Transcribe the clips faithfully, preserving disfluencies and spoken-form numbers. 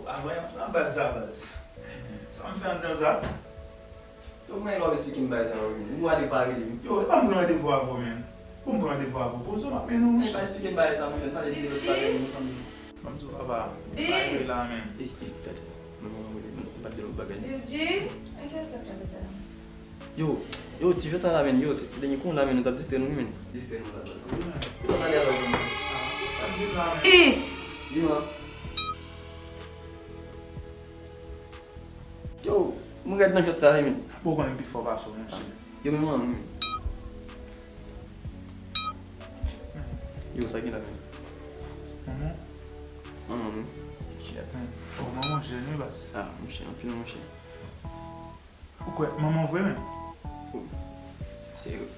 Avan, nan baz sa, baz. Sa m fè anndan sa? Yo, mwen, lè w ap esplike m bagay sa yo, men. Ou ale pale, wi. Yo, e pa m pran randevou avè w, men. Pou m pran randevou avè w, poze w, m ap mennen w, monchè. Mwen pa esplike m bagay sa, mwen, men. Pale de lòt bagay, men, fanmi. Ban m di w, papa. Big! Bagay la, men. Ey, ey, tèt. Mwen, mwen, mwen, mwen pa di lòt bagay, non. Big G! An ki asèt la, tata? Yo, yo, ti jwèt sa la, men, yo, se ti dènye kou la, men, nou t ap distrè nou, men. Distrè nou la, la. Wi, men. Yo, pale avè w, men. Ey! Di mwen. Yo, mwen rèd nan jwèt sa, wi, men. Bon, ou konnen m pi fò pase w, monchè. Yo, men mwen, men. Yo, sa gen la, men. Manman? Manman, men. Kèt, men. Oh, manman jèn, wi, baz. Ah, monchè, anpil, monchè. Ou kwè, manman vre, men? Oh. Se yon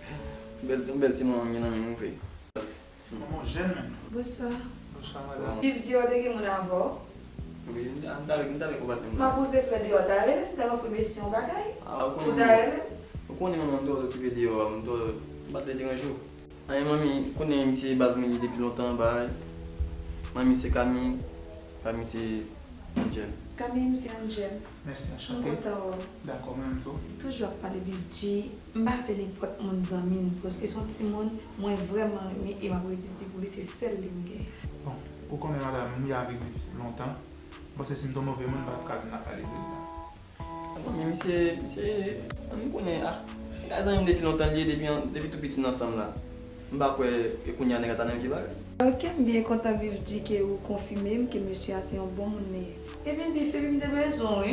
bèl, yon bèl ti manman m gen nan men m, vre. Manman jèn, men. Bonswa. Bonswa, madanm. Big G, ou te gen moun avè w? Wi, m t, m t avèk, m t avèk yon patnè m. M ap poze flè deyò, ta rele m, ta ofri mesye yon bagay. Ah, ou konnen. Ou ta rele m. Ou konnen manman m twò okipe deyò a, m twò, m pa t vle deranje w. Anyen, manmi, konnen misye baz mwen ye depi lontan, bay. Manmi se Kami, Kami se Angel. Kami, m se Angel. Mèsi, anchante. M kontan wè w. Dakò, mwen menm tou. Toujou ap pale Big G, m pa vle nenpòt moun zanmi m, paske se yon timoun mwen vrèman renmen e m ap rete di pou li se sèl li m gen. Bon, ou konnen madanm, m ye avèk Big G lontan. M panse si m te yon move moun, m pa t ap ka vin la pale de sa. Bon, men misye, misye, m konnen, ah, se zanmi m depi lontan li ye, depi, depi tou piti n ansanm la. M pa kwè e kounye a nèg la ta nan yon vye bagay. Ok, m byen kontan Big G ke ou konfime m ke mesye a se yon bon moun li ye. Ebyen, Bif, epi m te bezwen w, wi.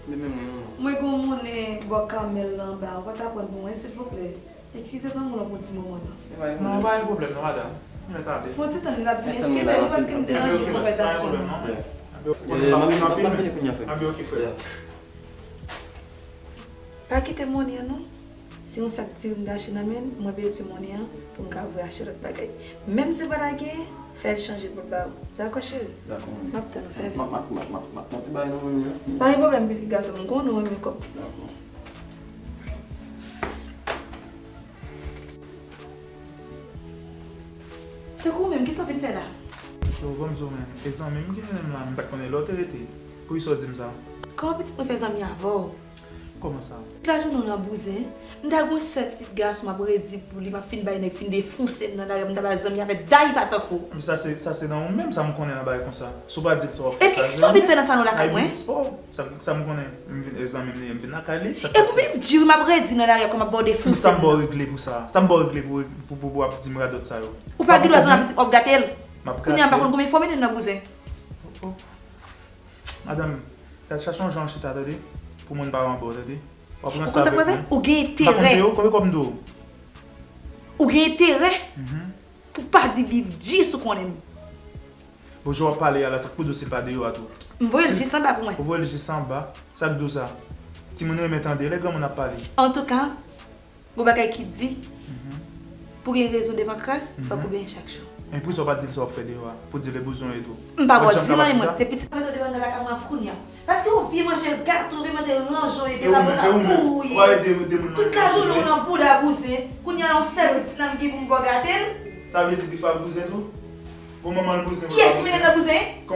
Men, men mwen, non. Mwen gen yon moun, eh, bò Kamèl la anba, ou pa ta pran pou mwen, silvouplè? Eskize zanmi w lan pou ti moman nan. Non, pa gen pwoblèm, non, madanm. Mwen ta ale. Fon ti tann li, l ap vini. Eskize nou paske m deranje konvèsasyon an. Anben, ok, frè. Pa kite monnen an, non. Se yon sak diri m te achte nan men l, mwen bezwen monnen an pou m ka voye achte lòt bagay. Menm si l pa ta genyen, fè l chanje pou l ba ou. Dakò, cheri? Dakò, manmi. M ap tann ou, fè vit. M ap, m ap, m ap, m ap, m ap, m ap ti bagay nan manmi an. Pa gen pwoblèm, pitit gason m, m konnen w renmen kòb. Dakò. Tankou ou menm, kisa w vin fè la? Yo, ban m di w, men, e zanmi m ki mennen m la, m pa t konnen lè w te rete. Poukisa w di m sa? Kòman pitit mwen fè zanmi avè w? Kòman sa? Tout lajounen w nan bouzen. M ta gen yon sèl pitit gason m ap redi pou li, m ap fin bay nèg fin defonse m nan lari a, m ta ba l zanmi avèk day pa tankou w. Men sa se, sa se nan ou menm sa m konnen nan bagay konsa. Si w pa di l sa w ap fè sa. Epi kisa w vin fè nan salon lakay mwen? Ay biznis pa w. Sa, sa m konnen, m vin, e zanmi m li ye, m vin lakay li, sa k pase? Epi m di w, m ap redi nan lari a kòman m ap ba w defonse m nan. Sa m ba w regle pou sa? Sa m ba w regle pou, pou, pou, pou w ap di m radòt sa yo? Ou pa gen dwa zanmi pitit w ap gate l. M ap gate l. Kounye a m pa konn konbyen fwa w mennen nan bouzen. Oh, oh. Madanm, gad, chache yon jan chita, tande, pou moun pa anba w, tande. W ap ranse avèk mwen. Ou konn sa k pase? Ou gen enterè. M pa konn peye w, konbyen kòb m dwe w? Ou gen enterè pou w pa di Big G si w konnen m. Bon, jan w ap pale a la, sa k pou di w si l pa deyò a tou? M voye l jis anba pou mwen. Ou voye l jis anba? Sa k di w sa? Timoun renmen tande lè granmoun ap pale. Antouka, gon bagay ki di, pou gen rezon devan kras, fòk ou benyen chak jou. Men poukisa w pa t di l sa w ap fè deyò a? Pou di l e bouzen w ye tou. M pa ba w di l anyen mwen. Se pitit mwen bezwen devan nan lakay mwen kounye a. Paske yon vye manje gato, yon vye manje ranjon, yon vye zabona pou ou ye. Tout lajounen w nan bouda bouzen. Kounye a yon sèl pitit la m gen pou m ba w gate l. Sa vle di Bif ap bouzen tou? Bon, manman l bouzen. Kiyès ki mennen l nan bouzen?